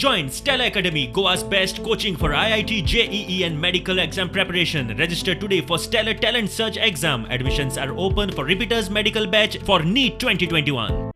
Join Stellar Academy, Goa's best coaching for IIT, JEE and medical exam preparation. Register today for Stellar Talent Search exam. Admissions are open for repeaters medical batch for NEET 2021.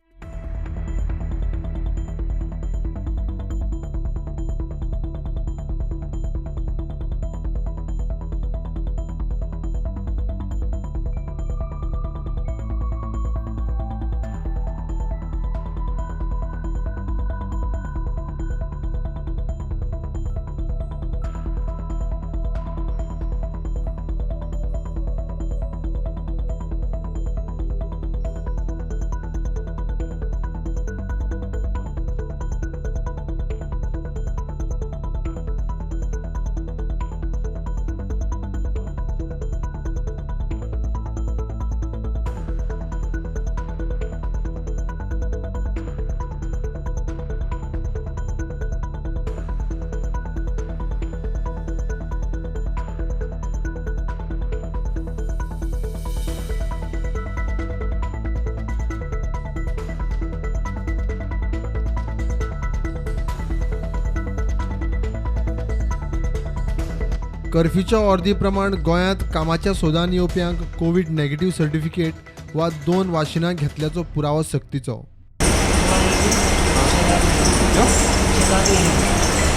कर्फ्यूच्या ऑर्दी प्रमाण गोंयांत कामाच्या Sodan येवप्यांक Covid negative certificate वा 2 वाशिनां घेतल्याचो पुरावो सक्तीचो.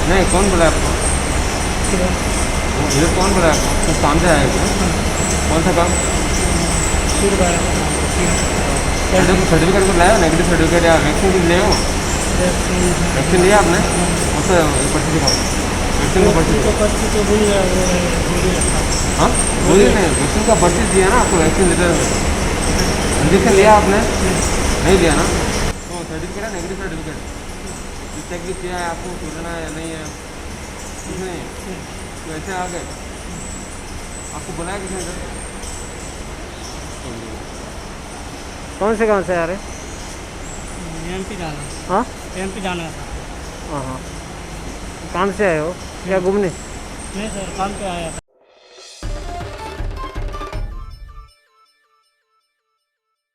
नहीं, कौन बोला आपको? इधर कौन बोला आपको? कुछ काम से आया क्या? कौन सा काम? सर्टिफिकेट को लाया, नेगेटिव सर्टिफिकेट या वैक्सीन कुछ ले हो? वैक्सीन लिया आपने? उससे पर्ची दिखाओ। वैक्सीन का पर्ची तो भूल गया, हाँ बोलिए नहीं, वैक्सीन का पर्ची दिया ना आपको? वैक्सीन देते इंजेक्शन लिया आपने? नहीं लिया ना? तो सर्टिफिकेट है, नेगेटिव सर्टिफिकेट चेक भी किया है आपको? कोरोना है नहीं है कुछ नहीं है, तो ऐसे आ गए? आपको बुलाया किसी ने? कौन से आ रहे? एमपी जाना। हाँ, एमपी जाना था। हाँ हाँ, काम से आए हो या घूमने? नहीं सर, काम पे आया था।